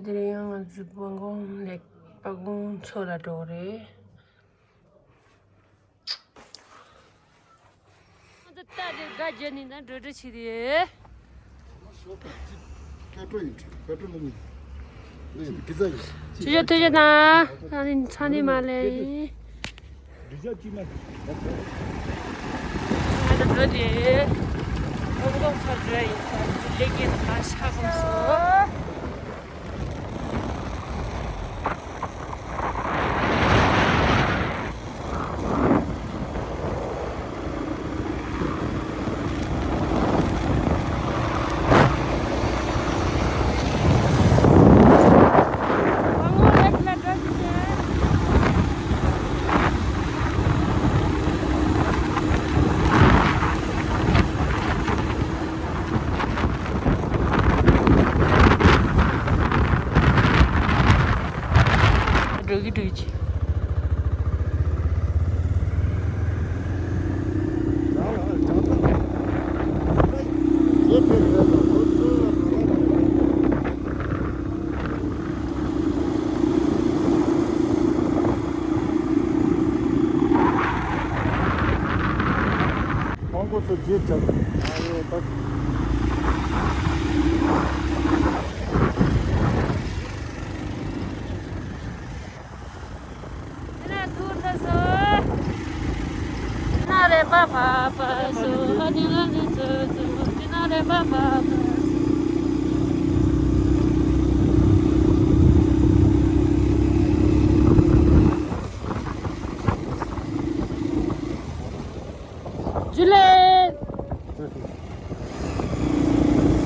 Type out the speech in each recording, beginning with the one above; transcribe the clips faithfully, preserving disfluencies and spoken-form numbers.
དེ་རིང་ང་ཚོ་སྤང་གོང་ལེགས་པ་གོང་མཚོ་ལ་འགྲོ་གི་རེད། ད་རེས་དགའ་རྒྱ་ནི་ན་འགྲོ་འགྲོ་བྱེད་དེ། ཆུ་ཆུ་ཐུ་ཆུ་ན་ཨ་ནི་ཚ་ནི་མ་ལེ། ང་ཚོ་འགྲོ་དེ་ཧོང་ཀོང་ཚོ་འགྲོ་ཡིན། ལེགས་ཡིན་ཁ་ཤ་གོམས་སོ། འགྲོ་གི་འགྲོ་གི། ཁོང་ཁོ་ཚོ་རྗེས་བྱ་དགོས། ཨ་ཡོ་ད། ཇུ་ལེ།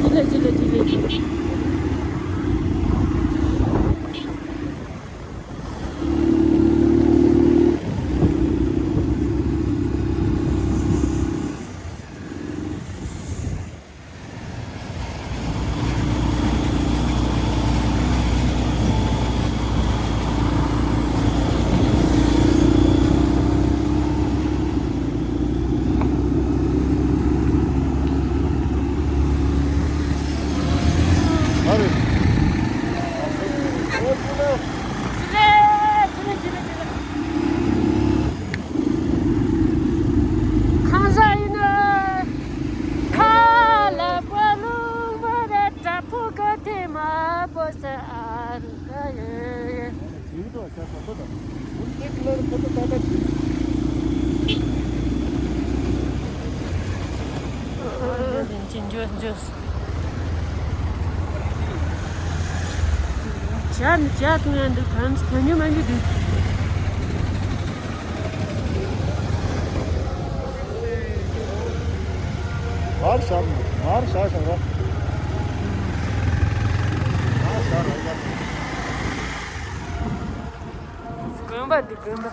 ཇུ་ལེ་ཇུ་ལེ་ཇུ་ལེ། གང་ཟག་ཡིན་ན། ཁ་ལ་པ་ལུང་བ་ར་དྲ་ཕོ་ག་ཐེ་མ་པོ་ས་ཨ་རུ་ཀ་ཡེ། འཇོ་འཇོ། ཇ་ནི་ཇ་འཐུང་ཡ་འདུག་གང་ཟེར་ཉོ་མ་ཉོ་འདུག་མར་ཤར་ནས་མར་ཤར་ཤར་ར། མར་ཤར་ར་ཡ། དགོན་པ་འདི་དགོན་པ།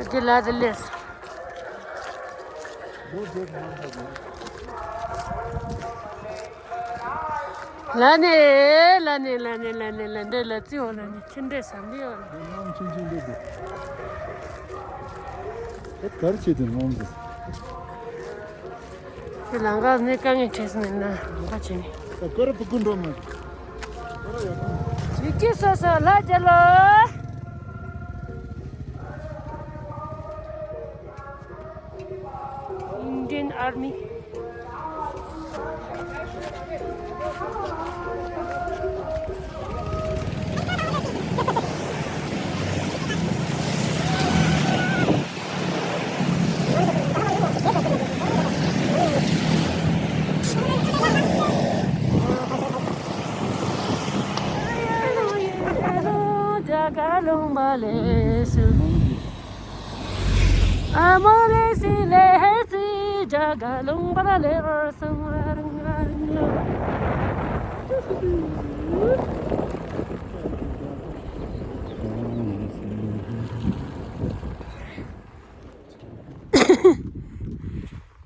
ད་འདི་ལ་དེ་ལས། ལ་ནས་ལ་ནས་ལ་ནས་ལ་ནས་ལ་འདྲེ་ལ་རྩི་འོ་ལ་ནས་ཁྱི་འདྲེ་ཟམ་པའི་འོ་ལ། ནང་ཆུང་ཆུང་འདྲེ་འདུག་ད་གར་བྱེད་དུ་ནང་འདུག་དེ་ལ་འགག་ནས་དཀའ་ངལ་འཕྲད་སོང་ན་འགག་བྱེད་ནས། ད་གར་ཕུ་ཀུན་འགྲོ་མ། ཡིག་སྐྱེས་སོ་སོ་ལ་རྒྱལ་ལོ། Indian Army.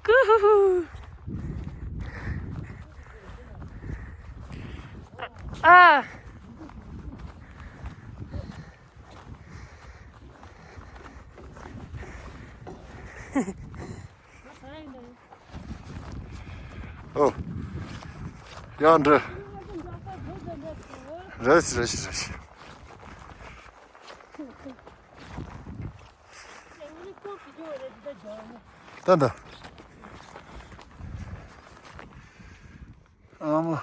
ཀུ་ཧུ་ཧུ། ཨ། ཨོ། ཡང་འདྲི། རེད་རེད་རེད། ད་ད། ཨ་མ།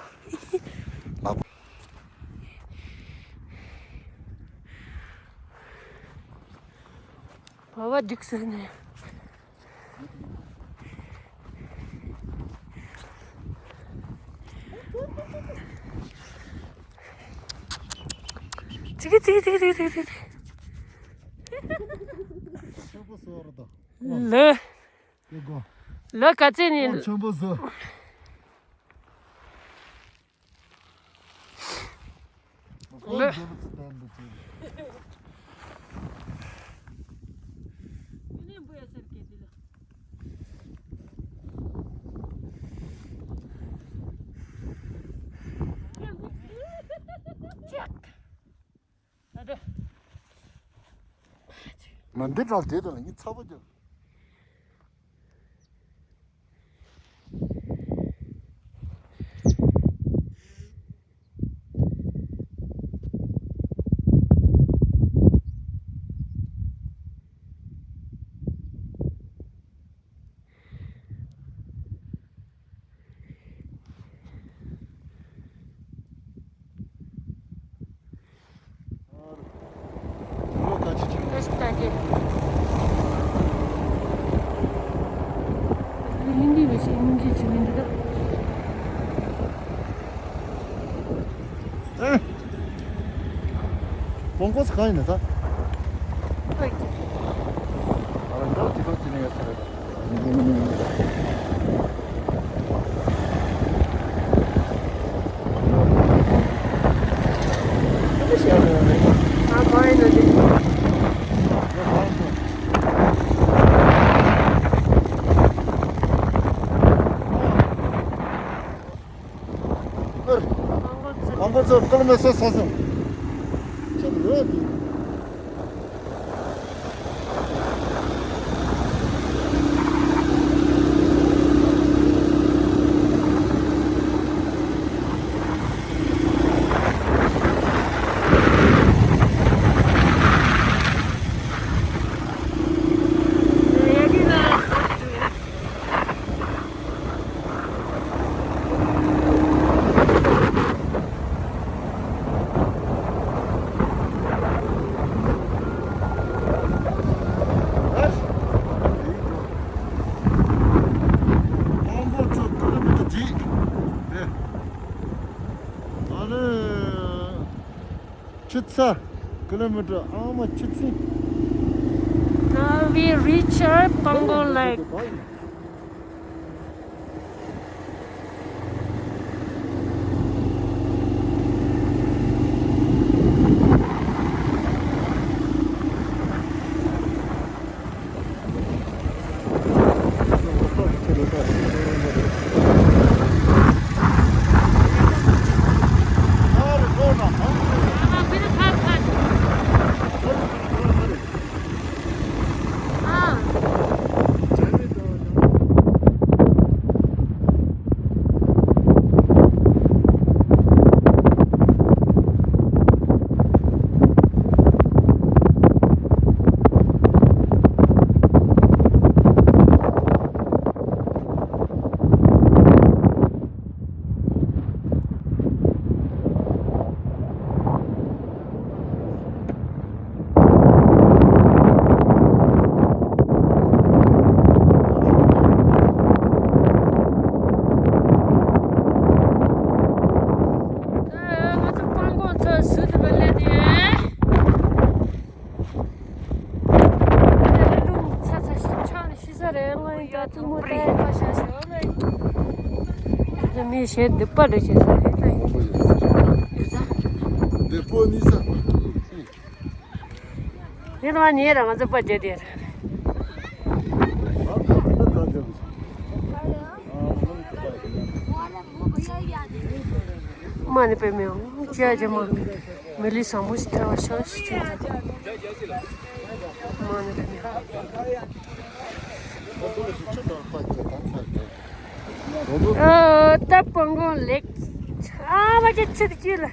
ལག་པ། བ་བ་འགྲིག་ཟེར་ནས། ཙི་གི་ཙི་གི་ཙི་གི་ཙི་གི་ཙི་གི། ལོ། ལོ་ག་ཚོད་ནས། ཆེན་པོ་བཟོ། ལོ། མ་འདི་འདྲ་དེ་དང་ལ་ངས་ཚ་པོ་རྒྱབ། ཨེ། བོང་ཀོ་ས་གང་ཡིན་ན་ད། ཨོ་ཀེ། ཨ་ར་འདྲ་དེ་ཁོ་དེ་ནས་ཡོད་ས་རེད། ཨ་གང་ཡིན་ན་དེ། ཨང་ཀོ་ཚོ་སྐར་མ་སོ་ས་སོང་། ཅག་ཡོད་དེ། ཨ་ནི། ཆུ་ཚ། ཀི་ལོ་མི་ཊར་ཨང་མ་ཆུ་ཚན། Now we reach our Pango Lake. ང་ཚོ་སྤང་གོང་ཚོ་ཟུར་དུ་མ་སླེབས་ཏེ། རླུང་ཚ་ཚ་ཞིག་ཆགས་ནས་ཤི་ས་རེད། སྔོན་ཡ་ཙུང་མོ་ལྟ་ཡ་ཁ་ཤ་ཞོ་ལེ། མི་ཞེ་སྡུག་པ་རེད་ཅེས་ཟེར་རེད་ད་ཡིན། འདི་པོ་ནི་ས། ཡིན་ནོ་ཉེ་རང་ཚོ་པ་རྒྱ་དེ་རེད། མ་ནི་པའི་མེའོ་ཅ་ཅ་མ། མི་ལི་ས་མུ་སི་ཐ་བ་ཤང་ཤི་ཅི་ཛ། མ་ནི་པའི་མེའོ། ཨ་ད་སྤང་གོང་ལེགས། ཨ་བ་ཅ་ཆི་ཏི་ཅི་ལ།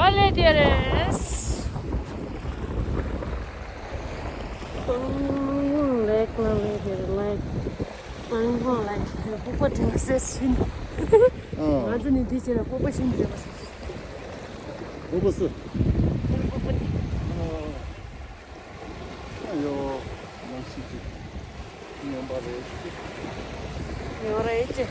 ཨ་ལེ་དེ་རེད། ཨང་ཧོང་ལེག་ལ་ལེ་དེ་རེད་ལེག་ཨང་ཧོང་ལེག་དེ་སྤོག་པ་དྲན་སེ་ཤིན། ཨང་། ང་ཚོ་ནི་འདི་བྱས་ན་སྤོག་པ་ཤིན་རེད་པ། སྤོག་པ་སུ། སྤོག་པ་ནི། ཨ་ཡོ། ནང་ཤིག་ཅིག་ཉོན་པ་རེད། ཉོ་རེད་ཅེ།